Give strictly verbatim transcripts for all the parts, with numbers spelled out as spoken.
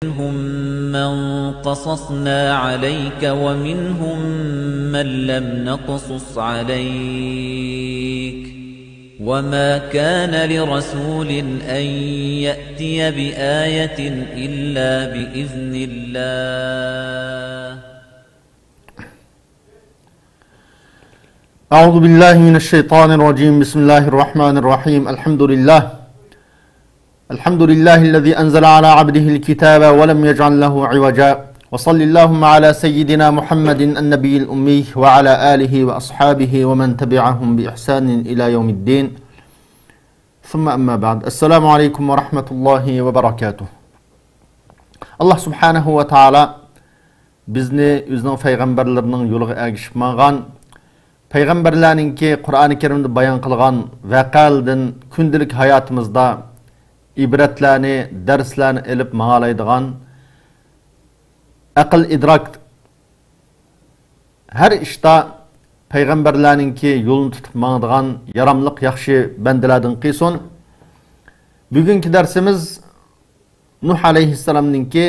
منهم من قصصنا عليك ومنهم من لم نقصص عليك، وما كان لرسول أن يأتي بآية إلا بإذن الله. أعوذ بالله من الشيطان الرجيم. بسم الله الرحمن الرحيم. الحمد لله. الحمد لله الذي أنزل على عبده الكتاب ولم يجعل له عوجا. وصل اللهم على سيدنا محمد النبي الأمي وعلى آله وأصحابه ومن تبعهم بإحسان إلى يوم الدين. ثم أما بعد. السلام عليكم ورحمة الله وبركاته. ئاللا سۇبھانەھۇ ۋە تائالا بىزنى ئۆزىنىڭ پەيغەمبەرلىرىنىڭ يولىغا ئەگىشىپ ماڭغان، پەيغەمبەرلەرنىڭكى قۇرئانى كەرىمدە بايان قىلغان ۋەقەلىرىدىن كۈندىلىك ھاياتىمىزدا ئىبرەتلەرنى، دەرسلەرنى ئېلىپ ماڭالايدىغان، ئەقىل ئىدراك ھەر ئىشتا پەيغەمبەرلەرنىڭكى يولىنى تۇتۇپ ماڭىدىغان ياراملىق ياخشى بەندىلەردىن قىلسۇن. بۈگۈنكى دەرسىمىز نۇھ ئەلەيھىسسالامنىڭكى،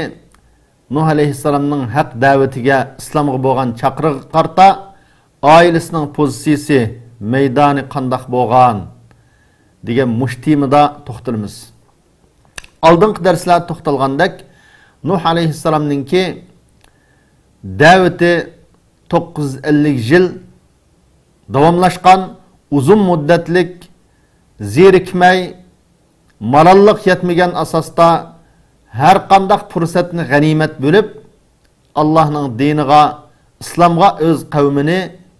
نۇھ ئەلەيھىسسالامنىڭ ھەق دەۋىتىگە، ئىسلامغا بولغان چاقىرىقىغا قارىتا ئائىلىسىنىڭ پوزىتسىيىسى، مەيدانى قانداق بولغان دېگەن مۇشۇ تېمىدا توختىلىمىز. ئالدىنقى دەرسلەردە توختالغاندەك، نۇھ ئەلەيھىسسالامنىڭكى دەۋىتى توققۇز يۈز ئەللىك يىل داۋاملاشقان، ئۇزۇن مۇددەتلىك، زېرىكمەي، مالاللىق يەتمىگەن ئاساستا ھەر قانداق پۇرسەتنى غەنىيمەت بىلىپ، ئاللاھنىڭ دىنىغا، ئىسلامغا ئۆز قەۋمىنى،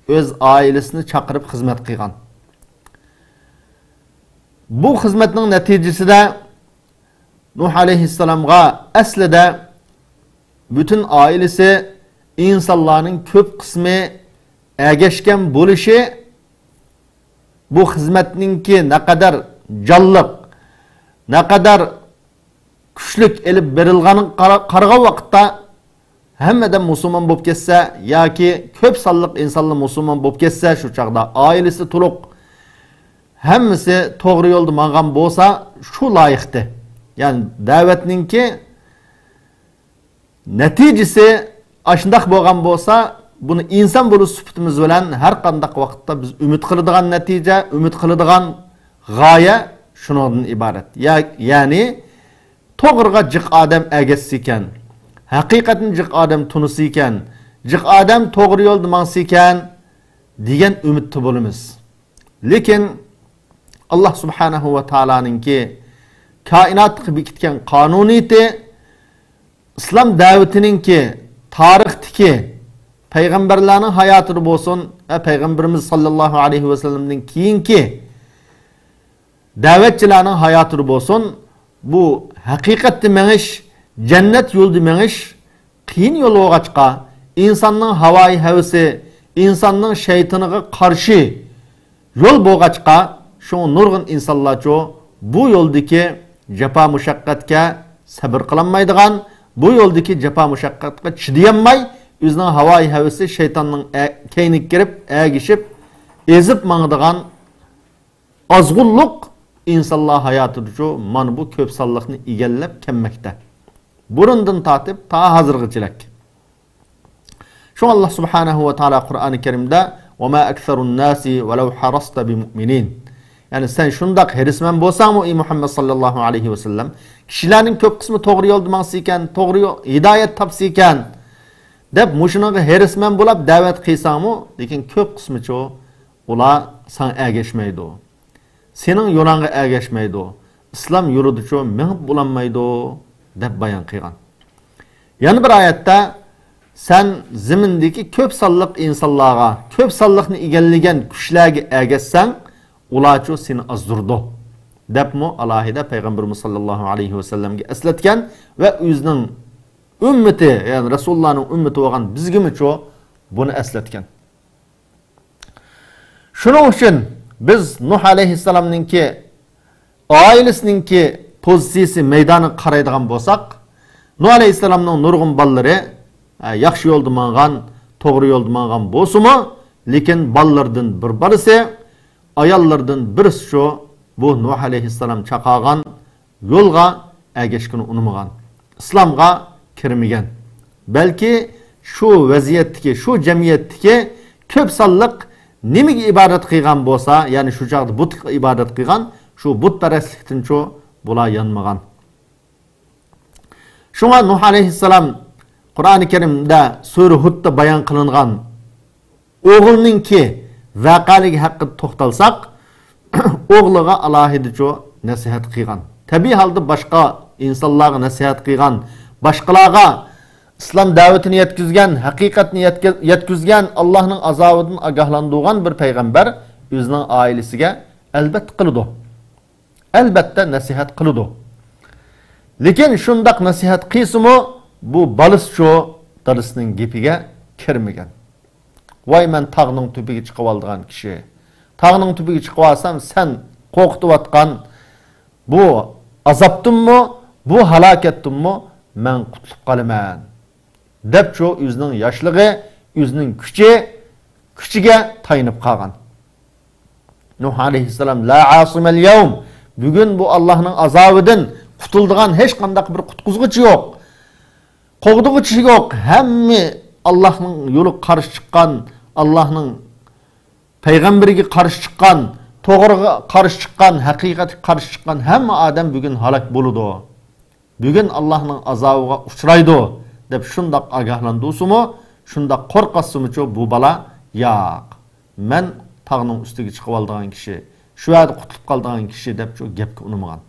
ئۆز ئائىلىسىنى چاقىرىپ خىزمەت قىلغان. بۇ خىزمەتنىڭ نەتىجىسىدە نۇھ ئەلەيھىسسالامغا ئەسلىدە پۈتۈن ئائىلىسى، ئىنسانلارنىڭ كۆپ قىسمى ئەگەشكەن بولۇشى، بۇ خىزمەتنىڭكى نەقەدەر جانلىق، نەقەدەر كۈچلۈك ئېلىپ بېرىلغانىغا قارا-، قارىغان ۋاقىتتا، ھەممە ئادەم مۇسۇلمان بولۇپ كەتسە ياكى كۆپ سانلىق ئىنسانلار مۇسۇلمان بولۇپ كەتسە، شۇ چاغدا ئائىلىسى تولۇق، ھەممىسى توغرا يولدا ماڭغان بولسا، شۇ لايىقتى. يەنى دەۋەتنىڭكى نەتىجىسى ئاشۇنداق بولغان بولسا، بۇنى ئىنسان بولۇش سۈپىتىمىز بىلەن ھەر قانداق ۋاقىتتا بىز ئۈمىد قىلىدىغان نەتىجە، ئۈمىد قىلىدىغان غايە شۇنىڭدىن ئىبارەت. يا-، يەنى توغرىغا جىق ئادەم ئەگەشسە ئىكەن، ھەقىقەتنى جىق ئادەم تونۇسا ئىكەن، جىق ئادەم توغرا يولدا ماڭسا ئىكەن، دېگەن ئۈمىدتە بولىمىز. لېكىن، ئاللا سۇبھانەھۇ ۋە تائالانىڭكى كائىناتقا بېكىتكەن قانۇنىيىتى، ئىسلام دەۋىتىنىڭكى تارىختىكى پەيغەمبەرلەرنىڭ ھاياتىدا بولسۇن ۋە پەيغەمبىرىمىز ساللاللاھۇ ئەلەيھى ۋەسەللەمدىن كېيىنكى دەۋەتچىلەرنىڭ ھاياتىدا بولسۇن، بۇ ھەقىقەتتە مېڭىش، جەننەت يولىدا مېڭىش قىيىن يول بولغاچقا، ئىنساننىڭ ھاۋايى ھەۋىسى، ئىنساننىڭ شەيتىنىغا قارشى يول بولغاچقا، شۇڭا نۇرغۇن ئىنسانلارچۇ بۇ يولدىكى جاپا مۇشەققەتكە سەبىر قىلالمايدىغان، بۇ يولدىكى جاپا مۇشەققەتكە چىدىيالماي، ئۆزىنىڭ ھاۋايى ھەۋىسى شەيتاننىڭ ئە-، كەينىگە كىرىپ، ئەگىشىپ، ئېزىپ ماڭىدىغان ئازغۇنلۇق ئىنسانلار ھاياتىدىچۇ مانا بۇ كۆپ سانلىقنى ئىگىلەپ كەلمەكتە. بۇرۇندىن تارتىپ تا ھازىرغىچىلىك. شۇڭا ئاللا سۇبھانەھۇ ۋە تائالا قۇرئانى كەرىمدە، «وما أكثر الناس ولو حرصت بمؤمنين.» يەنى سەن شۇنداق ھېرىسمەن بولساڭمۇ، ئەي مۇھەممەد ساللاللاھۇ ئەلەيھى ۋەسەللەم، كىشىلەرنىڭ كۆپ قىسمى توغرا يولدا ماڭسا ئىكەن، توغرا يو-، ھىدايەت تاپسا ئىكەن، دەپ مۇشۇنىڭغا ھېرىسمەن بولاپ دەۋەت قىلساڭمۇ، لېكىن كۆپ قىسمىچۇ ئۇلار ساڭا ئەگەشمەيدۇ. سېنىڭ يولۇڭغا ئەگەشمەيدۇ. ئىسلام يولىدىچۇ مېڭىپ بولالمايدۇ، دەپ بايان قىلغان. يەنە بىر ئايەتتە، سەن زېمىندىكى كۆپ سانلىق ئىنسانلارغا، كۆپ سانلىقنى ئىگىلىگەن كۈچلەرگە ئەگەشسەڭ، ئۇلارچۇ سېنى ئازدۇرىدۇ، دەپمۇ ئالاھىدە پەيغەمبىرىمىز ساللاللاھۇ ئەلەيھى ۋەسەللەمگە ئەسلەتكەن ۋە ئۆزىنىڭ ئۈممىتى، يەنى رەسۇلۇللانىڭ ئۈممىتى بولغان بىزگىمۇچۇ بۇنى ئەسلەتكەن. شۇنىڭ ئۈچۈن بىز نۇھ ئەلەيھىسسالامنىڭكى ئائىلىسىنىڭكى پوزىتسىيىسى مەيدانىغا قارايدىغان بولساق، نۇھ ئەلەيھىسسالامنىڭ نۇرغۇن بالىلىرى، ئە، ياخشى يولدا ماڭغان، توغرا يولدا ماڭغان بولسىمۇ، لېكىن بالىلىرىدىن بىر بالىسى، ئاياللىرىدىن بىرسىچۇ بۇ نۇھ ئەلەيھىسسالام چاقىرغان يولغا ئەگەشكىنى ئۇنىمىغان. ئىسلامغا كىرمىگەن. بەلكى شۇ ۋەزىيەتتىكى، شۇ جەمئىيەتتىكى كۆپ سانلىق نېمىگە ئىبادەت قىلغان بولسا، يەنى شۇ چاغدا بۇتقا ئىبادەت قىلغان، شۇ بۇتپەرەسلىكتىنچۇ بۇلار يانمىغان. شۇڭا نۇھ ئەلەيھىسسالام قۇرئانى كەرىمدە سۈرە ھۇدتا بايان قىلىنغان ئوغلىنىڭكى ۋەقەلىكى ھەققىدە توختالساق، ئوغلىغا ئالاھىدىچۇ نەسىھەت قىلغان. تەبىئىي ھالدا باشقا ئىنسانلارغا نەسىھەت قىلغان، باشقىلارغا ئىسلام دەۋىتىنى يەتكۈزگەن، ھەقىقەتنى يەتكە-، يەتكۈزگەن، ئاللاھنىڭ ئازابىدىن ئاگاھلاندۇرغان بىر پەيغەمبەر ئۆزىنىڭ ئائىلىسىگە ئەلۋەتتە قىلىدۇ. ئەلۋەتتە نەسىھەت قىلىدۇ. لېكىن شۇنداق نەسىھەت قىلسىمۇ، بۇ بالىسىچۇ دادىسىنىڭ گېپىگە كىرمىگەن. ۋاي، مەن تاغنىڭ تۈپىگە چىقىۋالىدىغان كىشى. تاغنىڭ تۈپىگە چىقىۋالسام، سەن قورقۇتۇۋاتقان بۇ ئازابتىنمۇ، بۇ ھالاكەتتىنمۇ مەن قۇتۇلۇپ قالىمەن، دەپچۇ ئۆزىنىڭ ياشلىقى، ئۆزىنىڭ كۈچى، كۈچىگە تايىنىپ قالغان. نۇھ ئەلەيھىسسالام، لا عاصم اليوم، بۈگۈن بۇ ئاللاھنىڭ ئازابىدىن قۇتۇلىدىغان ھېچقانداق بىر قۇتقۇزغۇچى يوق، قوغدىغۇچى يوق. ھەممە ئاللاھنىڭ يولىغا قارشى چىققان، ئاللاھنىڭ پەيغەمبىرىگە قارشى چىققان، توغرىغا قارشى چىققان، ھەقىقەتكە قارشى چىققان ھەممە ئادەم بۈگۈن ھالاك بولىدۇ. بۈگۈن ئاللاھنىڭ ئازابىغا ئۇچرايدۇ، دەپ شۇنداق ئاگاھلاندۇرسىمۇ، شۇنداق قورقۇتسىمۇچۇ بۇ بالا، ياق، مەن تاغنىڭ ئۈستىگە چىقىۋالىدىغان كىشى، شۇ يەردە قۇتۇلۇپ قالىدىغان كىشى، دەپچۇ گەپكە ئۇنىمىغان.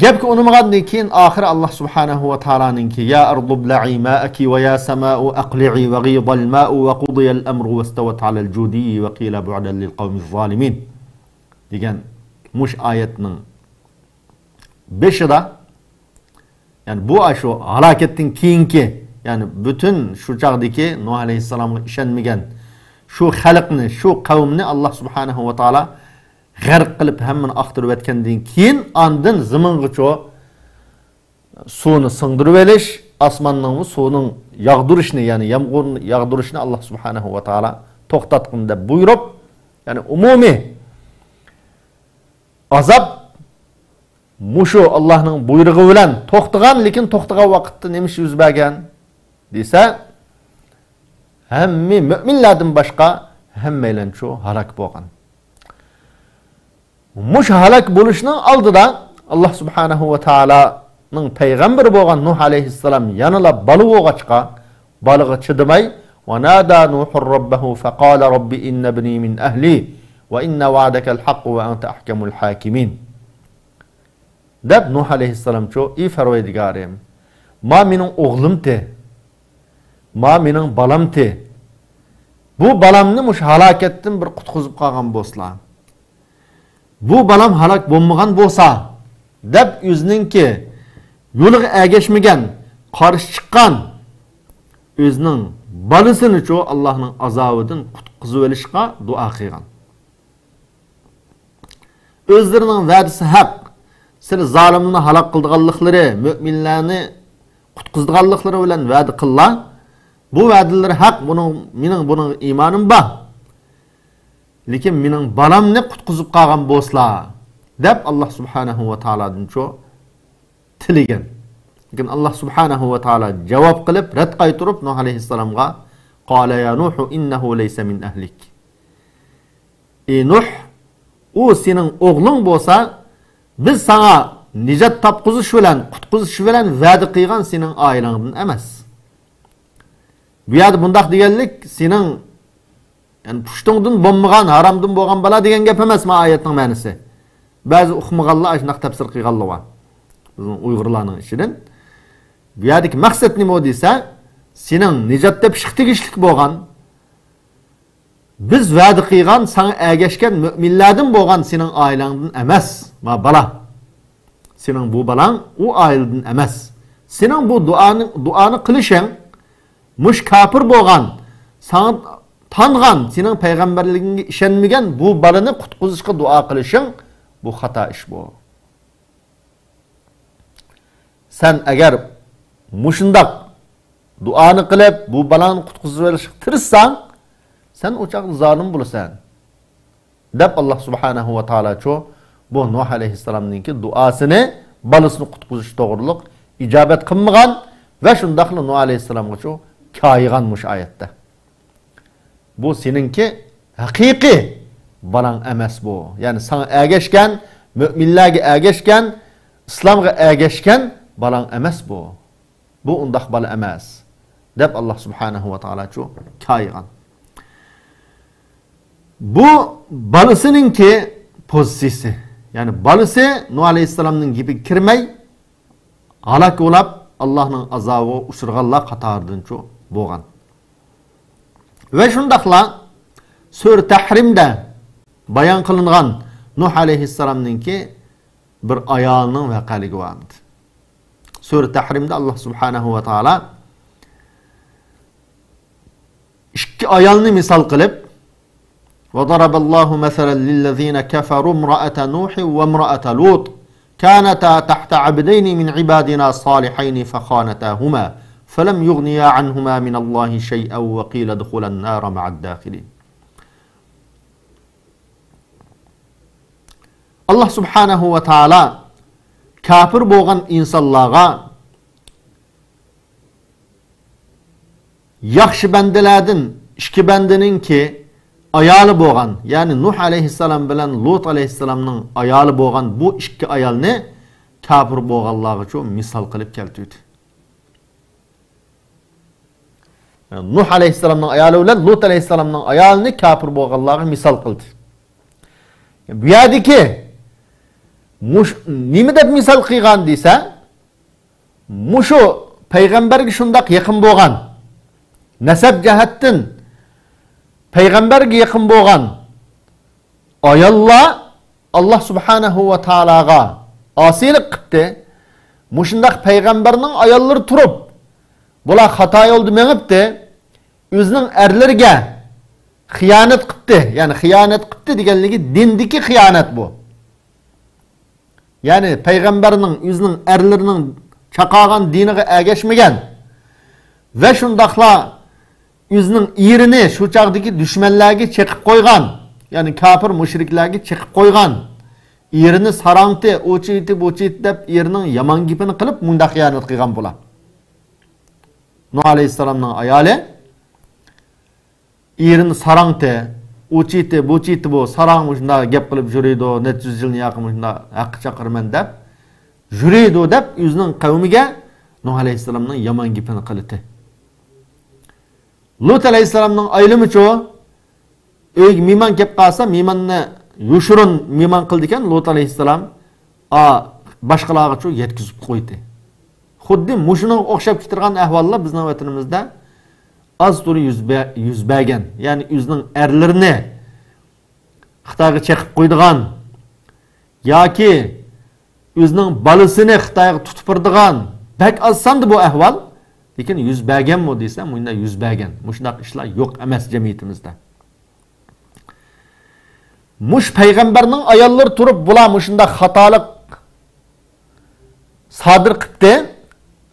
گەپكە ئۇنىمىغاندىن كېيىن، ئاخىرى ئاللاھ سۇبھانەھۇ ۋە تائالانىڭكى، يا أرض ابلعي ماءك ويا سماء أقلعي وغيض الماء وقضي الأمر واستوت على الجودي وقيل بعدا للقوم الظالمين، دېگەن مۇشۇ ئايەتنىڭ بېشىدا، يەنى بۇ ئاشۇ ھالاكەتتىن كېيىنكى، يەنى پۈتۈن شۇ چاغدىكى نۇھ ئەلەيھىسسالامغا ئىشەنمىگەن شۇ خەلقنى، شۇ قەۋمنى ئاللاھ سۇبھانەھۇ ۋە تائالا غەرق قىلىپ ھەممىنى ئاقتۇرۇۋەتكەندىن كېيىن، ئاندىن زېمىنغىچۇ سۇنى سىڭدۈرۈۋېلىش، ئاسماننىڭ سۇنىڭ ياغدۇرۇشنى، يەنى يامغۇرنى ياغدۇرۇشنى ئاللاھ سۇبھانەھۇ ۋە تائالا توختاتقىن دەپ بۇيرۇپ، يەنى ئومۇمىي ئازاب مۇشۇ ئاللاھنىڭ بۇيرۇقى بىلەن توختىغان، لېكىن توختىغان ۋاقىتتا نېمە ئىش يۈز بەرگەن دېسە، ھەممە مۆمىنلەردىن باشقا ھەممەيلەنچۇ ھالاك بولغان. مۇشۇ ھالاك بولۇشنىڭ ئالدىدا ئاللاھ سۇبھانەھۇ ۋە تائالانىڭ پەيغەمبىرى بولغان نۇھ ئەلەيھىسسالام يەنىلا بالا بولغاچقا، بالىغا چىدىماي، ونادى نوح ربه فقال رب إن ابني من أهلي وإن وعدك الحق وأنت أحكم الحاكمين، دەپ نۇھ ئەلەيھىسسالامچۇ، ئى پەرۋەردىگارىم، ما مېنىڭ ئوغلۇمتى، ما مېنىڭ بالامتى. بۇ بالامنى مۇشۇ ھالاكەتتىن بىر قۇتقۇزۇپ قالغان بولسىلا، بۇ بالام ھالاك بولمىغان بولسا، دەپ ئۆزىنىڭكى يولىغا ئەگەشمىگەن، قارشى چىققان ئۆزىنىڭ بالىسىنىچۇ ئاللاھنىڭ ئازابىدىن قۇتقۇزۇۋېلىشقا دۇئا قىلغان. ئۆزلىرىنىڭ ۋەدىسى ھەق، سىلى زالىمنى ھالاك قىلىدىغانلىقلىرى، مۆمىنلەرنى قۇتقۇزىدىغانلىقلىرى بىلەن ۋەدە قىللا. بۇ ۋەدىلىرى ھەق، بۇنىڭ، مېنىڭ بۇنىڭغا ئىمانىم بار. لېكىن مېنىڭ بالامنى قۇتقۇزۇپ قالغان بولسىلا، دەپ ئاللاھ سۇبھانەھۇ ۋە تائالادىنچۇ تىلىگەن. لېكىن ئاللاھ سۇبھانەھۇ ۋە تائالا جاۋاب قىلىپ، رەت قايتۇرۇپ نۇھ ئەلەيھىسسالامغا، قال يا نوح إنه ليس من أهلك. ئى نۇھ، ئۇ سېنىڭ ئوغلۇڭ بولسا، بىز ساڭا نىجات تاپقۇزۇش بىلەن، قۇتقۇزۇش بىلەن ۋەدە قىلغان سېنىڭ ئائىلەڭدىن ئەمەس. بۇ يەردە بۇنداق دېگەنلىك، سېنىڭ، يەنى پۇشتۇڭدىن بولمىغان، ھارامدىن بولغان بالا دېگەن گەپ ئەمەس ما ئايەتنىڭ مەنىسى. بەزى ئۇقمىغانلار ئاشۇنداق تەپسىر قىلغانلار بار بىزنىڭ ئۇيغۇرلارنىڭ ئىچىدىن. بۇ يەردىكى مەقسەت نېمە دېسە، سېنىڭ نىجات تېپىشقا تېگىشلىك بولغان، بىز ۋەدە قىلغان، ساڭا ئەگەشكەن مۆمىنلەردىن بولغان سېنىڭ ئائىلەڭدىن ئەمەس، ما بالا. سېنىڭ بۇ بالاڭ ئۇ ئائىلىدىن ئەمەس. سېنىڭ بۇ دۇئانى، دۇئانى قىلىشىڭ، مۇشۇ كاپىر بولغان، ساڭا تانغان، سېنىڭ پەيغەمبەرلىكىڭگە ئىشەنمىگەن بۇ بالىنى قۇتقۇزۇشقا دۇئا قىلىشىڭ، بۇ خاتا ئىش بۇ. سەن ئەگەر مۇشۇنداق دۇئانى قىلىپ، بۇ بالاڭنى قۇتقۇزۇۋېلىشقا تىرىشساڭ، سەن ئۇ چاغدا زالىم بولىسەن، دەپ ئاللاھ سۇبھانەھۇ ۋە تائالاچۇ بۇ نۇھ ئەلەيھىسسالامنىڭكى دۇئاسىنى بالىسىنى قۇتقۇزۇش توغرۇلۇق ئىجابەت قىلمىغان ۋە شۇنداقلا نۇھ ئەلەيھىسسالامغىچۇ كايىغان مۇشۇ ئايەتتە. بۇ سېنىڭكى ھەقىقىي بالاڭ ئەمەس بۇ. يەنى ساڭا ئەگەشكەن، مۆمىنلەرگە ئەگەشكەن، ئىسلامغا ئەگەشكەن بالاڭ ئەمەس بۇ. بۇ ئۇنداق بالا ئەمەس، دەپ ئاللا سۇبھانەھۇ ۋە تائالاچۇ كايىغان. بۇ بالىسىنىڭكى پوزىتسىيىسى. يەنى بالىسى نۇھ ئەلەيھىسسالامنىڭ گېپىگە كىرمەي، ھالاك بولاپ، ئاللانىڭ ئازابىغا ئۇچرىغانلار قاتارىدىنچۇ بولغان. ۋە شۇنداقلا سۈرە تەھرىمدە بايان قىلىنغان نۇھ ئەلەيھىسسالامنىڭكى بىر ئايالىنىڭ ۋەقەلىكى بار ئىدى. سۈرە تەھرىمدە ئاللا سۇبھانەھۇ ۋە تائالا ئىككى ئايالنى مىسال قىلىپ، وضرب الله مثلا للذين كفروا امرأة نوح وامرأة لوط كانتا تحت عبدين من عبادنا صالحين فخانتاهما فلم يغنيا عنهما من الله شيئا وقيل ادخلا النار مع الداخلين. ئاللا سۇبھانەھۇ ۋە تائالا كاپىر بولغان ئىنسانلارغا ياخشى بەندىلەردىن ئىككى بەندىنىڭكى ئايالى بولغان، يەنى نۇھ ئەلەيھىسسالام بىلەن لۇت ئەلەيھىسسالامنىڭ ئايالى بولغان بۇ ئىككى ئايالنى كاپىر بولغانلارغىچۇ مىسال قىلىپ كەلتۈردى. نۇھ ئەلەيھىسسالامنىڭ ئايالى بىلەن لۇت ئەلەيھىسسالامنىڭ ئايالىنى كاپىر بولغانلارغا مىسال قىلدى. بۇ يەردىكى مۇش-، نېمە دەپ مىسال قىلغان دېسە، مۇشۇ پەيغەمبەرگە شۇنداق يېقىن بولغان، نەسەب جەھەتتىن پەيغەمبەرگە يېقىن بولغان ئاياللار ئاللا سۇبھانەھۇ ۋە تائالاغا ئاسىيلىق قىپتى. مۇشۇنداق پەيغەمبەرنىڭ ئاياللىرى تۇرۇپ، بۇلار خاتا يولدا مېڭىپتى، ئۆزىنىڭ ئەرلىرىگە خىيانەت قىپتى. يەنى خىيانەت قىپتى دېگەنلىكى دىندىكى خىيانەت بۇ. يەنى پەيغەمبەرنىڭ ئۆزىنىڭ ئەرلىرىنىڭ چاقاغان دىنىغا ئەگەشمىگەن ۋە شۇنداقلا ئۆزىنىڭ ئېرىنى شۇ چاغدىكى دۈشمەنلەرگە چېقىپ قويغان، يەنى كاپىر مۇشرىكلەرگە چېقىپ قويغان، ئېرىنى ساراڭتى، ئۇچىتى، بۇچىتى دەپ ئېرىنىڭ يامان گېپىنى قىلىپ مۇنداق خىيانەت قىلغان بۇلار. نۇھ ئەلەيھىسسالامنىڭ ئايالى ئېرىنى ساراڭتى، ئۇچىتى، بۇچىتى بۇ، ساراڭ مۇشۇنداق گەپ قىلىپ يۈرىدۇ، نەچچە يۈز يىلنى ياقى مۇشۇنداق ھەققە چاقىرىمەن دەپ يۈرىدۇ دەپ ئۆزىنىڭ قەۋمىگە نۇھ ئەلەيھىسسالامنىڭ يامان گېپىنى قىلىتى. لۇت ئەلەيھىسسالامنىڭ ئايلىمىچۇ ئۆيگە مېھمان كەپ قالسا، مېھماننى يوشۇرۇن مېھمان قىلىدىكەن لۇت ئەلەيھىسسالام. ئا، باشقىلارغىچۇ يەتكۈزۈپ قويدى. خۇددى مۇشۇنىڭغا ئوخشاپ كېتىدىغان ئەھۋاللار بىزنىڭ ۋەتىنىمىزدە ئاز تولا يۈز بە-، يۈز بەرگەن. يەنى ئۆزىنىڭ ئەرلىرىنى خىتايغا چېقىپ قويىدىغان ياكى ئۆزىنىڭ بالىسىنى خىتايغا تۇتۇپ بېرىدىغان بەك ئاز ساندا بۇ ئەھۋال. لېكىن يۈز بەرگەنمۇ دېسە، مۇنداق يۈز بەرگەن. مۇشۇنداق ئىشلار يوق ئەمەس جەمئىيىتىمىزدە. مۇشۇ پەيغەمبەرنىڭ ئاياللىرى تۇرۇپ، بۇلار مۇشۇنداق خاتالىق سادىر قىپتى.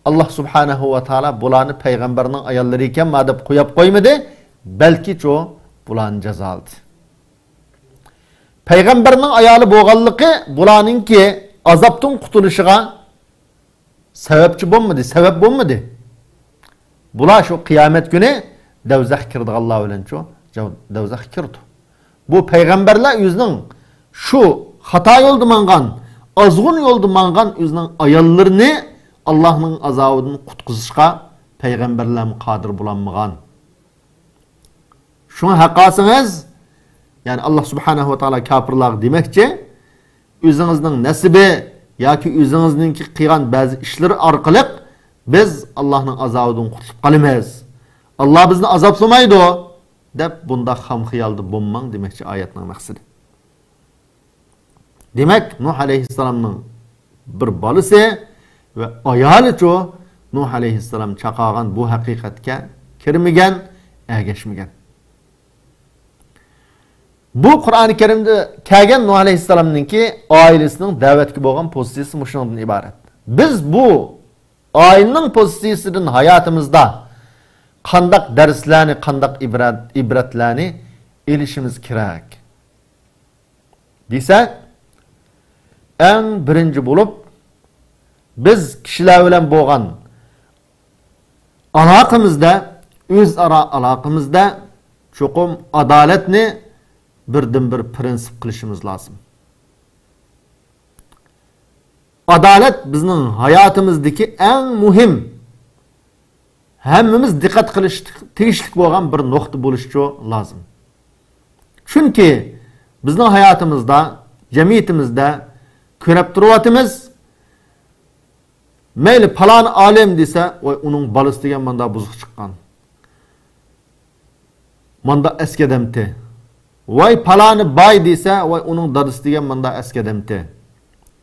ئاللا سۇبھانەھۇ ۋە تائالا بۇلارنى پەيغەمبەرنىڭ ئاياللىرى ئىكەنما دەپ قويۇپ قويمىدى، بەلكىچۇ بۇلارنى جازالىدى. پەيغەمبەرنىڭ ئايالى بولغانلىقى بۇلارنىڭكى ئازابتىن قۇتۇلۇشىغا سەۋەبچى بولمىدى، سەۋەب بولمىدى. بۇلار شۇ قىيامەت كۈنى دەۋزەخكە كىرىدىغانلار بىلەنچۇ جاۋ-، دەۋزەخكە كىرىدۇ. بۇ پەيغەمبەرلەر ئۆزىنىڭ شۇ خاتا يولدا ماڭغان، ئازغۇن يولدا ماڭغان ئۆزىنىڭ ئاياللىرىنى ئاللانىڭ ئازابىدىن قۇتقۇزۇشقا پەيغەمبەرلەرمۇ قادىر بولالمىغان. شۇڭا ھەققاسىڭىز، يەنى ئاللا سۇبھانەھۇ ۋە تائالا كاپىرلارغا دېمەكچى، ئۆزىڭىزنىڭ نەسىبى ياكى ئۆزىڭىزنىڭكى قىلغان بەزى ئىشلىرى ئارقىلىق بىز ئاللانىڭ ئازابىدىن قۇتۇلۇپ قالىمىز. ئاللا بىزنى ئازابلىمايدۇ، دەپ بۇنداق خام خىيالدا بولماڭ دېمەكچى ئايەتنىڭ مەقسىتى. دېمەك، نۇھ ئەلەيھىسسالامنىڭ بىر بالىسى ۋە ئايالىچۇ نۇھ ئەلەيھىسسالام چاقاغان بۇ ھەقىقەتكە كىرمىگەن، ئەگەشمىگەن. بۇ قۇرئانى كەرىمدە كەلگەن نۇھ ئەلەيھىسسالامنىڭكى ئائىلىسىنىڭ دەۋەتكە بولغان پوزىتسىيىسى مۇشۇنىڭدىن ئىبارەت. بىز بۇ ئائىلىنىڭ پوزىتسىيىسىدىن ھاياتىمىزدا قانداق دەرسلەرنى، قانداق ئىبرەت-، ئىبرەتلەرنى ئېلىشىمىز كېرەك؟ دېسەك، ئەڭ بىرىنچى بولۇپ، بىز كىشىلەر بىلەن بولغان ئالاقىمىزدا، ئۆزئارا ئالاقىمىزدا چوقۇم ئادالەتنى بىردىنبىر پىرىنسىپ قىلىشىمىز لازىم. ئادالەت بىزنىڭ ھاياتىمىزدىكى ئەڭ مۇھىم، ھەممىمىز دىققەت قىلىش تېگىشلىك بولغان بىر نۇقتا بولۇشىچۇ لازىم. چۈنكى بىزنىڭ ھاياتىمىزدا، جەمئىيىتىمىزدە كۆرۈپ تۇرۇۋاتىمىز، مەيلى پالانى ئالىم دېسە، ۋاي ئۇنىڭ بالىسى دېگەن ماندا بۇزۇق چىققان، ماندا ئەسكى ئادەمتى. ۋاي پالانى باي دېسە، ۋاي ئۇنىڭ دادىسى دېگەن ماندا ئەسكى ئادەمتى.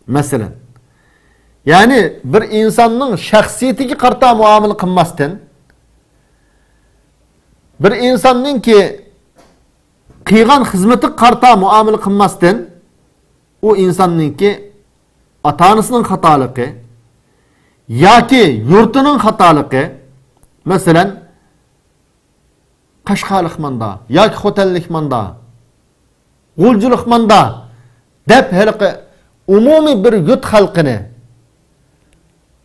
مەسىلەن، يەنى بىر ئىنساننىڭ شەخسىيىتىگە قارىتا مۇئامىلە قىلماستىن، بىر ئىنساننىڭكى قىلغان خىزمىتىگە قارىتا مۇئامىلە قىلماستىن، ئۇ ئىنساننىڭكى ئاتا-ئانىسىنىڭ خاتالىقى ياكى يۇرتىنىڭ خاتالىقى، مەسىلەن، قەشقەرلىك ماندا ياكى خوتەنلىك ماندا، غۇلجىلىق ماندا دەپ ھېلىقى ئومۇمىي بىر يۇرت خەلقىنى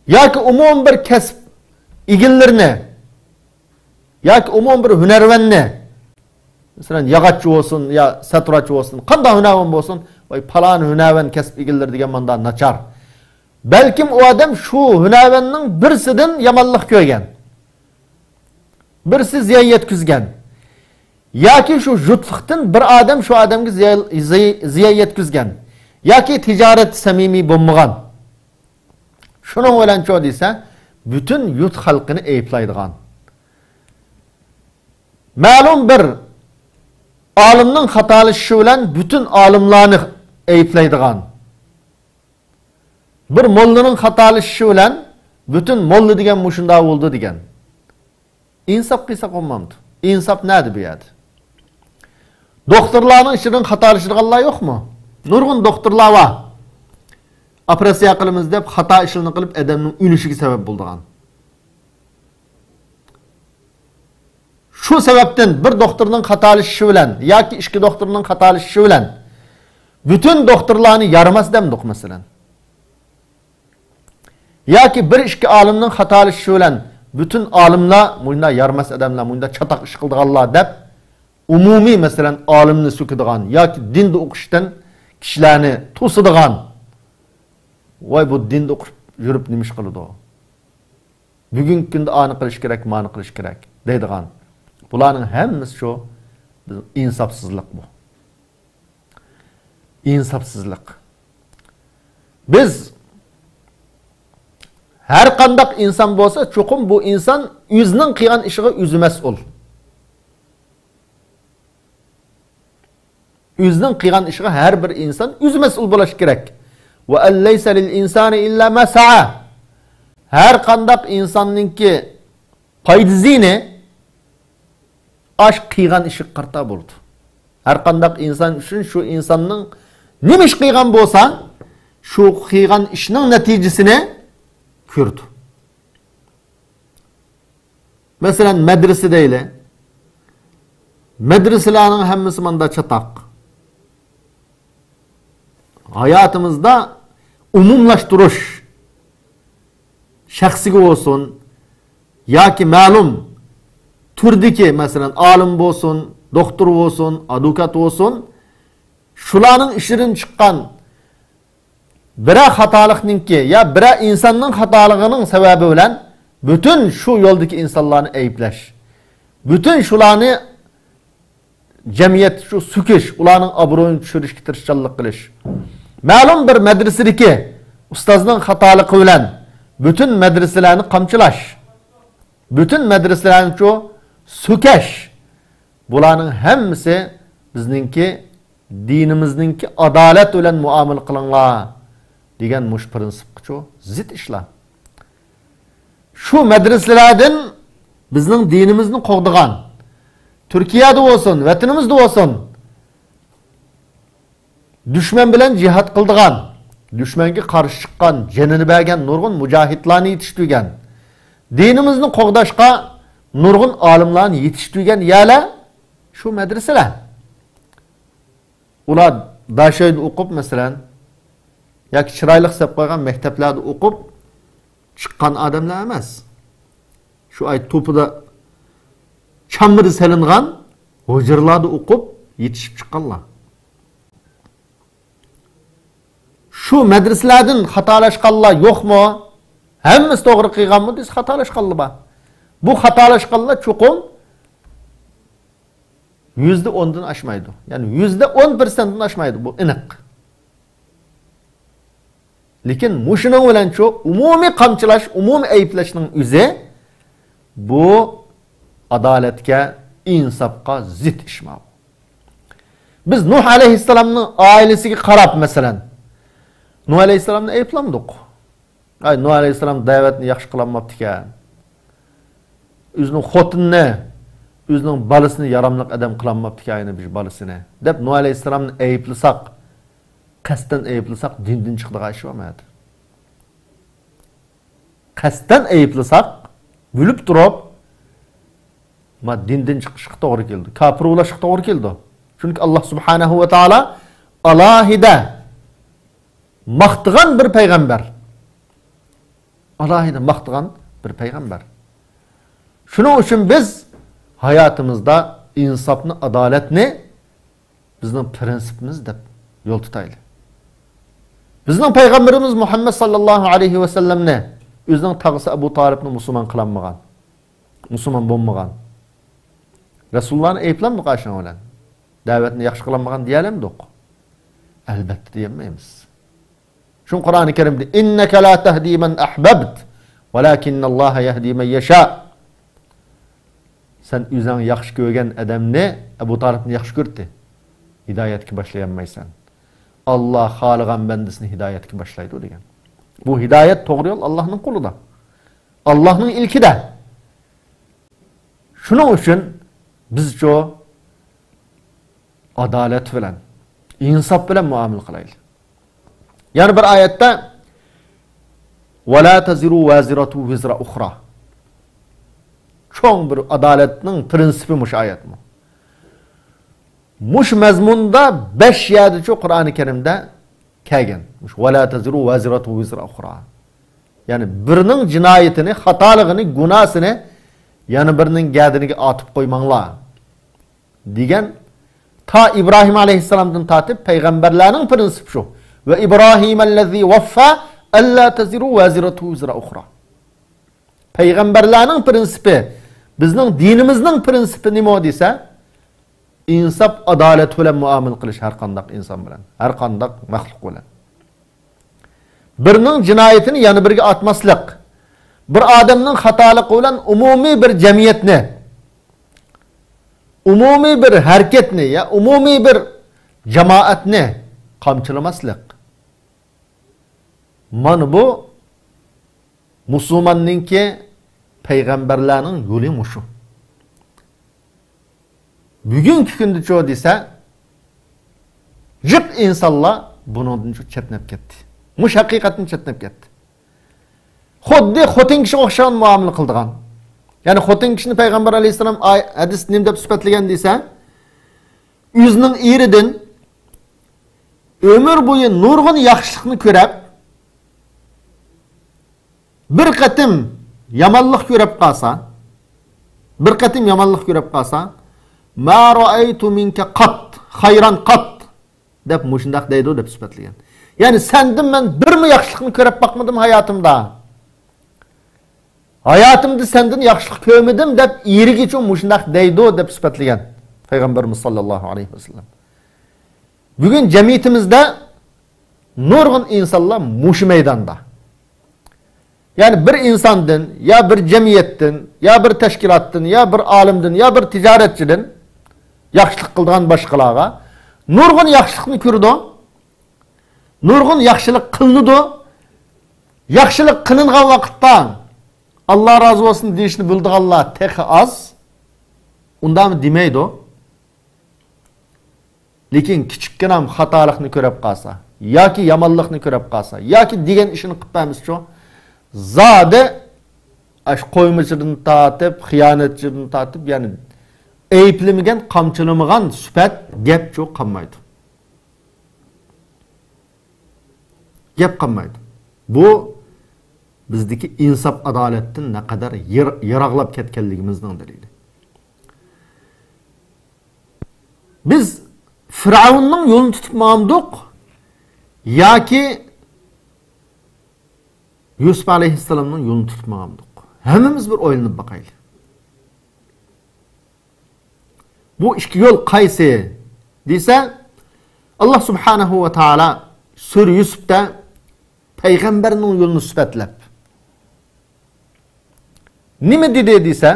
ياكى ئومۇمىي بىر كەسىپ ئىگىلىرىنى ياكى ئومۇمىي بىر ھۈنەرۋەننى، مەسىلەن، ياغاچچى بولسۇن يا ساتىراچى بولسۇن، قانداق ھۈنەرۋەن بولسۇن، ۋاي پالان ھۈنەرۋەن كەسىپ ئىگىلىرى دېگەن ماندا ناچار. بەلكىم ئۇ ئادەم شۇ ھۈنەرۋەننىڭ بىرسىدىن يامانلىق كۆرگەن، بىرسى زىيان يەتكۈزگەن. ياكى شۇ جۇتلۇقتىن بىر ئادەم شۇ ئادەمگە زىيان، زىي-، زىيان يەتكۈزگەن. ياكى تىجارەت سەمىمىي بولمىغان. شۇنىڭ بىلەن چۇ دېسە، پۈتۈن يۇرت خەلقىنى ئەيىبلەيدىغان. مەلۇم بىر ئالىمنىڭ خاتالىشىشى بىلەن پۈتۈن ئالىملارنى ئەيىبلەيدىغان. بىر موللىنىڭ خاتالىشىشى بىلەن پۈتۈن موللا دېگەن مۇشۇنداق بولدى دېگەن. ئىنساپ قىلساق بولمامدۇ؟ ئىنساپ نەدە بۇ يەردە؟ دوختۇرلارنىڭ ئىچىدىن خاتالىشىدىغانلار يوقمۇ؟ نۇرغۇن دوختۇرلار بار. ئوپېراتسىيە قىلىمىز دەپ خاتا ئىشلارنى قىلىپ ئادەمنىڭ ئۆلۈشىگە سەۋەب بولىدىغان. شۇ سەۋەبتىن بىر دوختۇرنىڭ خاتالىشىشى بىلەن ياكى ئىككى دوختۇرنىڭ خاتالىشىشى بىلەن پۈتۈن دوختۇرلارنى يارىماس دەمدۇق، مەسىلەن. ياكى بىر ئىككى ئالىمنىڭ خاتالىشىشى بىلەن پۈتۈن ئالىملار مۇنداق يارىماس ئادەملەر، مۇنداق چاتاق ئىش قىلىدىغانلار دەپ ئومۇمىي، مەسىلەن، ئالىمنى سۆكىدىغان ياكى دىندا ئوقۇشتىن كىشىلەرنى توسىدىغان، ۋاي بۇ دىندا ئوقۇپ يۈرۈپ نېمە ئىش قىلىدۇ؟ بۈگۈنكى كۈندە ئانى قىلىش كېرەك، مانى قىلىش كېرەك دەيدىغان. بۇلارنىڭ ھەممىسى شۇ ئىنساپسىزلىق بۇ. ئىنساپسىزلىق. بىز ھەر قانداق ئىنسان بولسا، چوقۇم بۇ ئىنسان ئۆزىنىڭ قىلغان ئىشىغا ئۆزى مەسئۇل. ئۆزىنىڭ قىلغان ئىشىغا ھەر بىر ئىنسان ئۆزى مەسئۇل بولۇشى كېرەك. وأن ليس للإنسان إلا ما سعى. ھەر قانداق ئىنساننىڭكى پايدا زىيىنى ئاش قىلغان ئىشىغا قارىتا بولىدۇ. ھەر قانداق ئىنسان ئۈچۈن شۇ ئىنساننىڭ نېمە ئىش قىلغان بولسا، شۇ قىلغان ئىشنىڭ نەتىجىسىنى كۆرىدۇ. مەسىلەن، مەدرىسە دەيلى. مەدرىسىلەرنىڭ ھەممىسى ماندا چاتاق. ھاياتىمىزدا ئومۇملاشتۇرۇش، شەخسىگە بولسۇن ياكى مەلۇم تۈردىكى، مەسىلەن، ئالىم بولسۇن، دوختۇر بولسۇن، ئادۋوكات بولسۇن، شۇلارنىڭ ئىچىدىن چىققان بىرەر خاتالىقنىڭكى يا بىرەر ئىنساننىڭ خاتالىقىنىڭ سەۋەبى بىلەن پۈتۈن شۇ يولدىكى ئىنسانلارنى ئەيىبلەش، پۈتۈن شۇلارنى جەمئىيەتتە شۇ سۆكۈش، ئۇلارنىڭ ئابرۇيىنى چۈشۈرۈشكە تىرىشچانلىق قىلىش. مەلۇم بىر مەدرىسىدىكى ئۇستازنىڭ خاتالىقى بىلەن پۈتۈن مەدرىسىلەرنى قامچىلاش، پۈتۈن مەدرىسىلەرنى شۇ سۆكەش. بۇلارنىڭ ھەممىسى بىزنىڭكى دىنىمىزنىڭكى ئادالەت بىلەن مۇئامىلە قىلىڭلار دېگەن مۇشۇ پىرىنسىپقىچۇ زىت ئىشلار. شۇ مەدرىسىلەردىن بىزنىڭ دىنىمىزنى قوغدىغان، تۈركىيەدە بولسۇن، ۋەتىنىمىزدە بولسۇن، دۈشمەن بىلەن جىھاد قىلىدىغان، دۈشمەنگە قارشى چىققان، جېنىنى بەرگەن نۇرغۇن مۇجاھىدلارنى يېتىشتۈرگەن، دىنىمىزنى قوغداشقا نۇرغۇن ئالىملارنى يېتىشتۈرگەن يەرلەر شۇ مەدرىسىلەر. ئۇلار داشۆيدە ئوقۇپ، مەسىلەن، ياكى چىرايلىق سېلىپ قويغان مەكتەپلەردە ئوقۇپ، چىققان ئادەملەر ئەمەس. شۇ ئايەت توپىدا چامبىرى سېلىنغان، ھۇجرىلاردا ئوقۇپ يېتىشىپ چىققانلار. شۇ مەدرىسىلەردىن خاتالاشقانلار يوقمۇ؟ ھەممىسى توغرا قىلغانمۇ دېسە، خاتالاشقانلار بار. بۇ خاتالاشقانلار چوقۇم يۈزدە ئوندىن ئاشمايدۇ. يەنى يۈزدە ئون پىرسەنتتىن ئاشمايدۇ. بۇ ئېنىق. لېكىن مۇشۇنىڭ بىلەنچۇ ئومۇمىي قامچىلاش، ئومۇمىي ئەيىبلەشنىڭ ئۆزى بۇ ئادالەتكە، ئىنساپقا زىت ئىش ماۋۇ. بىز نۇھ ئەلەيھىسسالامنىڭ ئائىلىسىگە قاراپ، مەسىلەن، نۇھ ئەلەيھىسسالامنى ئەيىبلەمدۇق. ئاي، نۇھ ئەلەيھىسسالام دەۋەتنى ياخشى قىلالماپتىكەن. ئۆزىنىڭ خوتۇنىنى، ئۆزىنىڭ بالىسىنى ياراملىق ئادەم قىلالماپتىكەن، يەنە بىر بالىسىنى، دەپ نۇھ ئەلەيھىسسالامنى ئەيىبلىساق، قەستەن ئەيىبلىساق، دىندىن چىقىدىغان ئىش بارمۇ ئەدە؟ قەستەن ئەيىبلىساق، بىلىپ تۇرۇپ، ما دىندىن چىقىشقا توغرا كېلىدۇ. كاپىر بولۇشقا توغرا كېلىدۇ. چۈنكى ئاللا سۇبھانەھۇ ۋە تائالا ئالاھىدە ماختىغان بىر پەيغەمبەر. ئالاھىدە ماختىغان بىر پەيغەمبەر. شۇنىڭ ئۈچۈن بىز ھاياتىمىزدا ئىنساپنى، ئادالەتنى بىزنىڭ پىرىنسىپىمىز دەپ يول تۇتايلى. بىزنىڭ پەيغەمبىرىمىز مۇھەممەد ساللاللاھۇ ئەلەيھى ۋەسەللەمنى ئۆزىنىڭ تاغىسى ئەبۇ تالىپنى مۇسۇلمان قىلالمىغان، مۇسۇلمان بولمىغان. رەسۇلۇللانى ئەيىبلەمدۇق ئاشۇنىڭ بىلەن؟ دەۋەتنى ياخشى قىلالمىغان دېيەلەمدۇق؟ ئەلبەتتە دېيەلمەيمىز. شۇڭا قۇرئانى كەرىمدە، «ئىننەكە لا تەھدى مەن ئەھبەبت، ۋەلاكىننەللاھە يەھدى مەن يەشا.» سەن ئۆزۈڭ ياخشى كۆرگەن ئادەمنى، ئەبۇ تالىپنى ياخشى كۆردى، ھىدايەتكە باشلايالمايسەن. ئاللا خالىغان بەندىسىنى ھىدايەتكە باشلايدۇ دېگەن. بۇ ھىدايەت، توغرا يول ئاللانىڭ قولىدا. ئاللانىڭ ئىلكىدە. شۇنىڭ ئۈچۈن بىزچۇ ئادالەت بىلەن، ئىنساپ بىلەن مۇئامىلە قىلايلى. يەنە بىر ئايەتتە، «ۋەلا تەزىرۇ ۋازىرەتۇ ۋىزرا ئۇخرا.» چوڭ بىر ئادالەتنىڭ پىرىنسىپى مۇشۇ ئايەتمۇ. مۇشۇ مەزمۇندا بەش يەردىچۇ قۇرئانى كەرىمدە كەلگەن. مۇشۇ «ۋەلا تەزىرۇ ۋازىرەتۇ ۋىزرا ئۇخرا.» يەنى بىرنىڭ جىنايىتىنى، خاتالىقىنى، گۇناھسىنى يەنە بىرنىڭ گەدىنىگە ئاتىپ قويماڭلار دېگەن تا ئىبراھىم ئەلەيھىسسالامدىن تارتىپ پەيغەمبەرلەرنىڭ پىرىنسىپى شۇ. «ۋە ئىبراھىمەللەزى ۋەففا ئەللا تەزىرۇ ۋازىرەتۇ ۋىزرا ئۇخرا.» پەيغەمبەرلەرنىڭ پىرىنسىپى، بىزنىڭ دىنىمىزنىڭ پىرىنسىپى نېمە دېسە، ئىنساپ، ئادالەت بىلەن مۇئامىلە قىلىش ھەر قانداق ئىنسان بىلەن، ھەر قانداق مەخلۇق بىلەن. بىرنىڭ جىنايىتىنى يەنە بىرىگە ئاتماسلىق. بىر ئادەمنىڭ خاتالىقى بىلەن ئومۇمىي بىر جەمئىيەتنى، ئومۇمىي بىر ھەرىكەتنى يا ئومۇمىي بىر جامائەتنى قامچىلىماسلىق. مانا بۇ مۇسۇلماننىڭكى، پەيغەمبەرلەرنىڭ يولى مۇشۇ. بۈگۈنكى كۈندىچۇ دېسە، جىق ئىنسانلار بۇنىڭدىنچۇ چەتنەپ كەتتى. مۇشۇ ھەقىقەتتىن چەتنەپ كەتتى. خۇددى خوتۇن كىشىگە ئوخشىغان مۇئامىلە قىلىدىغان. يەنى خوتۇن كىشىنى پەيغەمبەر ئەلەيھىسسالام ئاي-، ھەدىستە نېمە دەپ سۈپەتلىگەن دېسە، ئۆزىنىڭ ئېرىدىن ئۆمۈر بويى نۇرغۇن ياخشىلىقنى كۆرۈپ، بىر قېتىم يامانلىق كۆرۈپ قالسا، بىر قېتىم يامانلىق كۆرۈپ قالسا، «ما رەئەيتۇ مىنكە قات، خەيرەن قات» دەپ مۇشۇنداق دەيدۇ دەپ سۈپەتلىگەن. يەنى سەندىن مەن بىرمۇ ياخشىلىقنى كۆرۈپ باقمىدىم ھاياتىمدا. ھاياتىمدا سەندىن ياخشىلىق كۆرمىدىم دەپ ئېرىگىچۇ مۇشۇنداق دەيدۇ دەپ سۈپەتلىگەن پەيغەمبىرىمىز ساللاللاھۇ ئەلەيھى ۋەسەللەم. بۈگۈن جەمئىيىتىمىزدە نۇرغۇن ئىنسانلار مۇشۇ مەيداندا. يەنى بىر ئىنساندىن، يا بىر جەمئىيەتتىن، يا بىر تەشكىلاتتىن، يا بىر ئالىمدىن، يا بىر تىجارەتچىدىن ياخشىلىق قىلىدىغان باشقىلارغا نۇرغۇن ياخشىلىقنى كۆرىدۇ. نۇرغۇن ياخشىلىق قىلىنىدۇ. ياخشىلىق قىلىنغان ۋاقىتتا «ئاللا رازى بولسۇن» دېيىشنى بىلىدىغانلار تېخى ئاز. ئۇنداقمۇ دېمەيدۇ. لېكىن كىچىككىنە خاتالىقنى كۆرۈپ قالسا ياكى يامانلىقنى كۆرۈپ قالسا ياكى دېگەن ئىشىنى قىلىپ بەرمىسىچۇ، زادى ئاشۇ قويمىچىدىن تارتىپ، خىيانەتچىدىن تارتىپ، يەنى ئەيىبلىمىگەن، قامچىلىمىغان سۈپەت گەپچۇ قالمايدۇ. گەپ قالمايدۇ. بۇ بىزدىكى ئىنساپ، ئادالەتتىن نەقەدەر يىر-، يىراقلاپ كەتكەنلىكىمىزنىڭ دەلىلى. بىز فىرئەۋننىڭ يولىنى تۇتۇپ ماڭامدۇق ياكى يۈسۈپ ئەلەيھىسسالامنىڭ يولىنى تۇتۇپ ماڭامدۇق؟ ھەممىمىز بىر ئويلىنىپ باقايلى. بۇ ئىككى يول قايسى دېسە، ئاللا سۇبھانەھۇ ۋە تائالا سۈرە يۈسۈپتە پەيغەمبەرنىڭ يولىنى سۈپەتلەپ نېمە دېدى دېسە،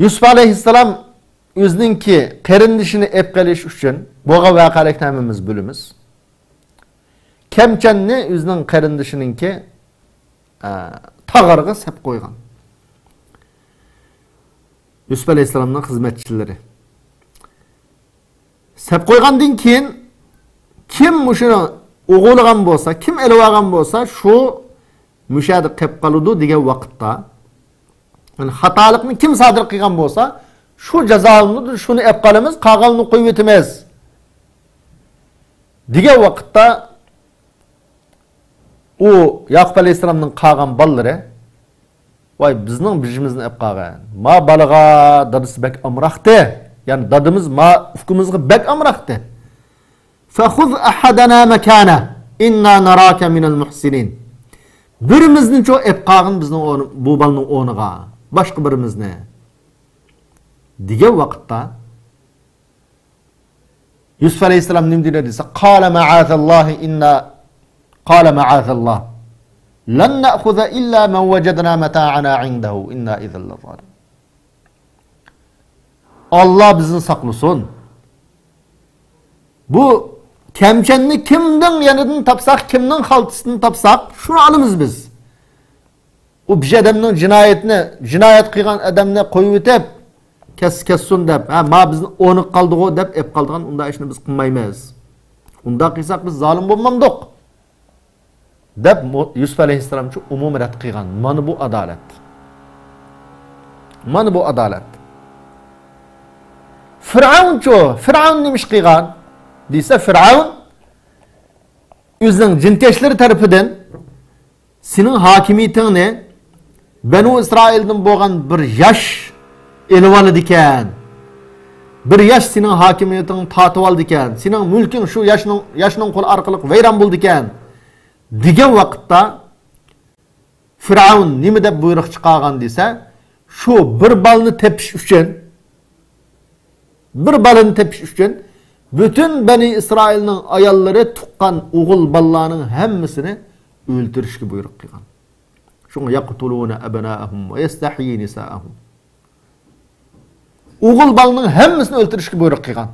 يۈسۈپ ئەلەيھىسسالام ئۆزىنىڭكى قېرىندىشىنى ئېلىپ قېلىش ئۈچۈن بولغان ۋەقەلىكنى ھەممىمىز بىلىمىز. كەمچەننى ئۆزىنىڭ قېرىندىشىنىڭكى، ئە، تاغىرىغا سەپ قويغان. يۈسۈپ ئەلەيھىسسالامنىڭ خىزمەتچىلىرى. سەپ قويغاندىن كېيىن، كىم مۇشۇنى ئوغرىلىغان بولسا، كىم ئېلىۋالغان بولسا، شۇ مۇشۇ يەردە قېلىپ قالىدۇ دېگەن ۋاقىتتا، يەنى خاتالىقنى كىم سادىر قىلغان بولسا، شۇ جازالىنىدۇ، شۇنى ئېلىپ قالىمىز، قالغاننى قويۇۋېتىمىز دېگەن ۋاقىتتا، ئۇ ياقۇپ ئەلەيھىسسالامنىڭ قالغان بالىلىرى، ۋاي، بىزنىڭ بېجىمىزنى ئەپ قالغان. ما بالىغا دادىسى بەك ئامراقتى. يەنى دادىمىز ما ئۇكىمىزغا بەك ئامراقتى. فخذ أحدنا مكانه إنا نراك من المحسنين. بىرىمىزنىچۇ ئەپ قالغىن بىزنىڭ ئورن-، بۇ بالىنىڭ ئورنىغا. باشقا بىرىمىزنى. دېگەن ۋاقىتتا، يۈسۈپ ئەلەيھىسسالام نېمە دېدى دېسە، قال معاذ الله إنا، قال معاذ الله لن نأخذ إلا من وجدنا متاعنا عنده إنا إذا لظالمون. ئاللا بىزنى ساقلىسۇن. بۇ كەمچەننى كىمنىڭ يېنىدىن تاپساق، كىمنىڭ خالتىسىدىن تاپساق، شۇنى ئالىمىز بىز. ئۇ بىر ئادەمنىڭ جىنايىتىنى، جىنايەت قىلغان ئادەمنى قويۇۋېتىپ، كەتسە كەتسۇن دەپ، ھە، ما بىزنىڭ ئورنىغا قالدىغۇ دەپ ئېلىپ قالىدىغان ئۇنداق ئىشنى بىز قىلمايمىز. ئۇنداق قىلساق بىز زالىم بولمامدۇق؟ دەپ مۇ-، يۈسۈپ ئەلەيھىسسالامچۇ ئومۇمىي رەت قىلغان. مانا بۇ ئادالەت. مانا بۇ ئادالەت. فىرئەۋنچۇ، فىرئەۋن نېمە ئىش قىلغان دېسە، فىرئەۋن ئۆزىنىڭ جىنكەشلىرى تەرىپىدىن سېنىڭ ھاكىمىيىتىڭنى بەنۇ ئىسرائىلدىن بولغان بىر ياش ئېلىۋالىدىكەن. بىر ياش سېنىڭ ھاكىمىيىتىڭنى تارتىۋالىدىكەن. سېنىڭ مۈلكۈڭ شۇ ياشنىڭ، ياشنىڭ قولى ئارقىلىق ۋەيران بولىدىكەن، دېگەن ۋاقىتتا، فىرئەۋن نېمە دەپ بۇيرۇق چىقارغان دېسە، شۇ بىر بالىنى تېپىش ئۈچۈن، بىر بالىنى تېپىش ئۈچۈن پۈتۈن بەنى ئىسرائىلنىڭ ئاياللىرى، تۇغقان ئوغۇل بالىلارنىڭ ھەممىسىنى ئۆلتۈرۈشكە بۇيرۇق قىلغان. شۇڭا يەقتۇلۇنە ئەبنائەھۇم ۋە يەستەھيى نىسائەھۇم. ئوغۇل بالىنىڭ ھەممىسىنى ئۆلتۈرۈشكە بۇيرۇق قىلغان.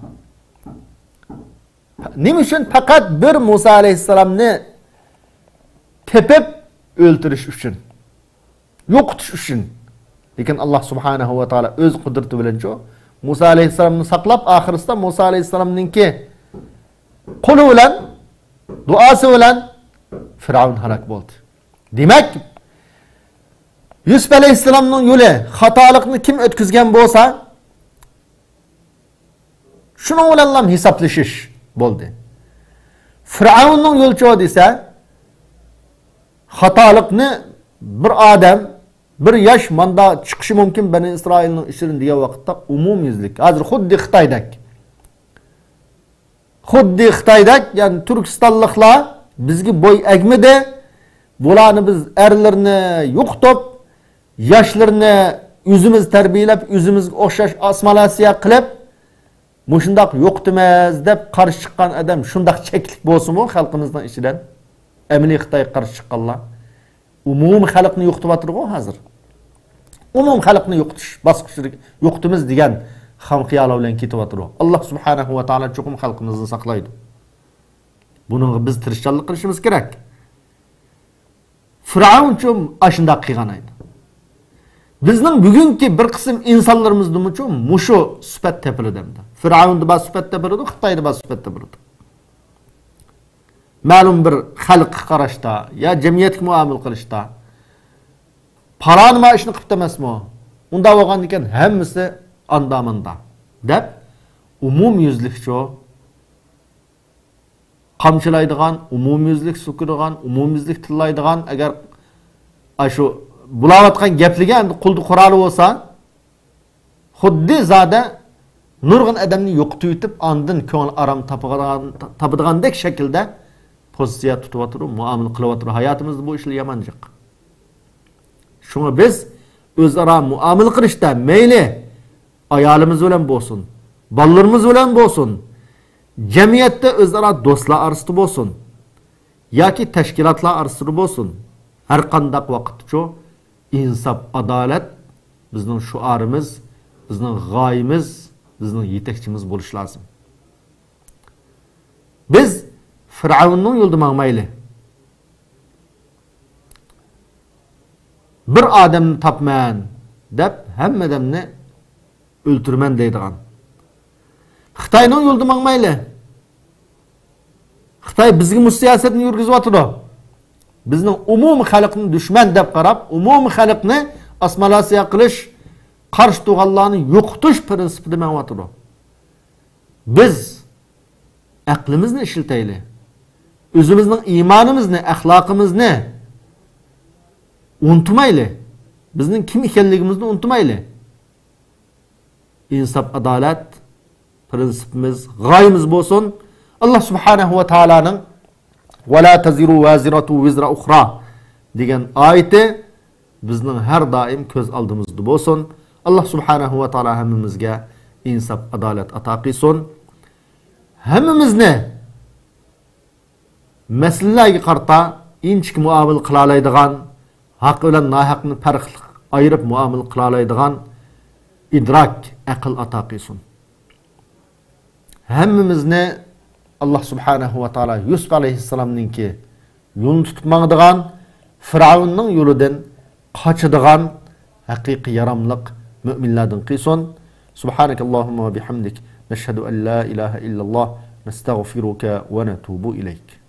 نېمە ئۈچۈن؟ پەقەت بىر مۇسا ئەلەيھىسسالامنى تېپىپ ئۆلتۈرۈش ئۈچۈن، يوقىتىش ئۈچۈن. لېكىن ئاللا سۇبھانەھۇ ۋە تائالا ئۆز قۇدرىتى بىلەنچۇ مۇسا ئەلەيھىسسالامنى ساقلاپ، ئاخىرسىدا مۇسا ئەلەيھىسسالامنىڭكى قولى بىلەن، دۇئاسى بىلەن فىرئەۋن ھالاك بولدى. دېمەك، يۈسۈپ ئەلەيھىسسالامنىڭ يولى، خاتالىقنى كىم ئۆتكۈزگەن بولسا، شۇنىڭ بىلەنلا ھېسابلىشىش بولدى. فىرئەۋننىڭ يولىچۇ دېسە، خاتالىقنى بىر ئادەم، بىر ياش ماندا چىقىشى مۇمكىن بەنى ئىسرائىلنىڭ ئىچىدىن دېگەن ۋاقىتتا ئومۇميۈزلۈك. ھازىر خۇددى خىتايدەك. خۇددى خىتايدەك، يەنى تۈركىستانلىقلار بىزگە بوي ئەگمىدى. بۇلارنى بىز ئەرلىرىنى يوقىتىپ، ياشلىرىنى ئۆزىمىز تەربىيەلەپ، ئۆزىمىزگە ئوخشاش ئاسسىمىلياتسىيە قىلىپ، مۇشۇنداق يوقىتىمىز دەپ قارشى چىققان ئادەم شۇنداق چەكلىك بولسىمۇ خەلقىمىزنىڭ ئىچىدىن، ئەمەلىي خىتايغا قارشى چىققانلار، ئومۇمىي خەلقنى يوقىتىۋاتىدىغۇ ھازىر. ئومۇمىي خەلقنى يوقىتىش باسقۇچىدا يوقىتىمىز دېگەن خام خىيالى بىلەن كېتىۋاتىدۇ. ئاللا سۇبھانەھۇ ۋە تائالا چوقۇم خەلقىمىزنى ساقلايدۇ. بۇنىڭغا بىز تىرىشچانلىق قىلىشىمىز كېرەك. فىرئەۋنچۇ ئاشۇنداق قىلغان ئىدى. بىزنىڭ بۈگۈنكى بىر قىسىم ئىنسانلىرىمىزدىمۇچۇ مۇشۇ سۈپەت تېپىلىدۇ ئەمدى. فىرئەۋندە بار سۈپەت تېپىلىدۇ، خىتايدا بار سۈپەت تېپىلىدۇ. مەلۇم بىر خەلققە قاراشتا يا جەمئىيەتكە مۇئامىلە قىلىشتا، پالانى ما ئىشنى قىپتۇ ئەمەسمۇ؟ ئۇنداق بولغاندىكىن ھەممىسى ئاندا-ماندا دەپ، ئومۇميۈزلۈكچۇ قامچىلايدىغان، ئومۇميۈزلۈك سۆكىدىغان، ئومۇميۈزلۈك تىللايدىغان، ئەگەر ئاشۇ بولاۋاتقان گەپلىرىگە ئەمدى قۇلدا قورالى بولسا، خۇددى زادە نۇرغۇن ئادەمنى يوقىتىۋېتىپ، ئاندىن كۆڭۈل ئارام تاپىدىغان، تاپىدىغاندەك شەكىلدە پوزىتسىيە تۇتۇۋاتىدۇ، مۇئامىلە قىلىۋاتىدۇ. ھاياتىمىزدا بۇ ئىشلار يامان جىق. شۇڭا بىز ئۆزئارا مۇئامىلە قىلىشتا مەيلى ئايالىمىز بىلەن بولسۇن، بالىلىرىمىز بىلەن بولسۇن، جەمئىيەتتە ئۆزئارا دوستلار ئارىسىدا بولسۇن ياكى تەشكىلاتلار ئارىسىدا بولسۇن، ھەر قانداق ۋاقىتتىچۇ ئىنساپ، ئادالەت بىزنىڭ شوئارىمىز، بىزنىڭ غايىمىز، بىزنىڭ يېتەكچىمىز بولۇشى لازىم. بىز فىرئەۋننىڭ يولىدا ماڭمايلى. بىر ئادەمنى تاپمەن دەپ ھەممە ئادەمنى ئۆلتۈرىمەن دەيدىغان. خىتاينىڭ يولىدا ماڭمايلى. خىتاي بىزگە مۇشۇ سىياسەتنى يۈرگۈزۈۋاتىدۇ. بىزنىڭ ئومۇمىي خەلقنى دۈشمەن دەپ قاراپ، ئومۇمىي خەلقنى ئاسسىمىلياتسىيە قىلىش، قارشى تۇرغانلارنى يوقىتىش پىرىنسىپىدا مېڭىۋاتىدۇ. بىز ئەقلىمىزنى ئىشلىتەيلى. ئۆزىمىزنىڭ ئىمانىمىزنى، ئەخلاقىمىزنى ئۇنتۇمايلى. بىزنىڭ كىم ئىكەنلىكىمىزنى ئۇنتۇمايلى. ئىنساپ، ئادالەت پىرىنسىپىمىز، غايىمىز بولسۇن. ئاللا سۇبھانەھۇ ۋە تائالانىڭ «ۋەلا تەزىرۇ ۋازىرەتۇ ۋىزرە ئۇخرا» دېگەن ئايىتى بىزنىڭ ھەر دائىم كۆز ئالدىمىزدا بولسۇن. ئاللا سۇبھانەھۇ ۋە تائالا ھەممىمىزگە ئىنساپ، ئادالەت ئاتا قىلسۇن. ھەممىمىزنى مەسىلىلەرگە قارىتا ئىنچىكە مۇئامىلە قىلالايدىغان، ھەق بىلەن ناھەقنى پەرقلىق ئايرىپ مۇئامىلە قىلالايدىغان ئىدراك، ئەقىل ئاتا قىلسۇن. ھەممىمىزنى ئاللا سۇبھانەھۇ ۋە تائالا يۈسۈپ ئەلەيھىسسالامنىڭكى يولىنى تۇتۇپ ماڭىدىغان، فىرئەۋننىڭ يولىدىن قاچىدىغان ھەقىقىي ياراملىق مۆمىنلەردىن قىلسۇن. سۇبھانەكەللاھۇممە ۋە بىھەمدىك، نەشھەدۇ ئەن لا ئىلاھە ئىللەللاھ، نەستەغفىرۇكە ۋە نەتۇبۇ ئىلەيك.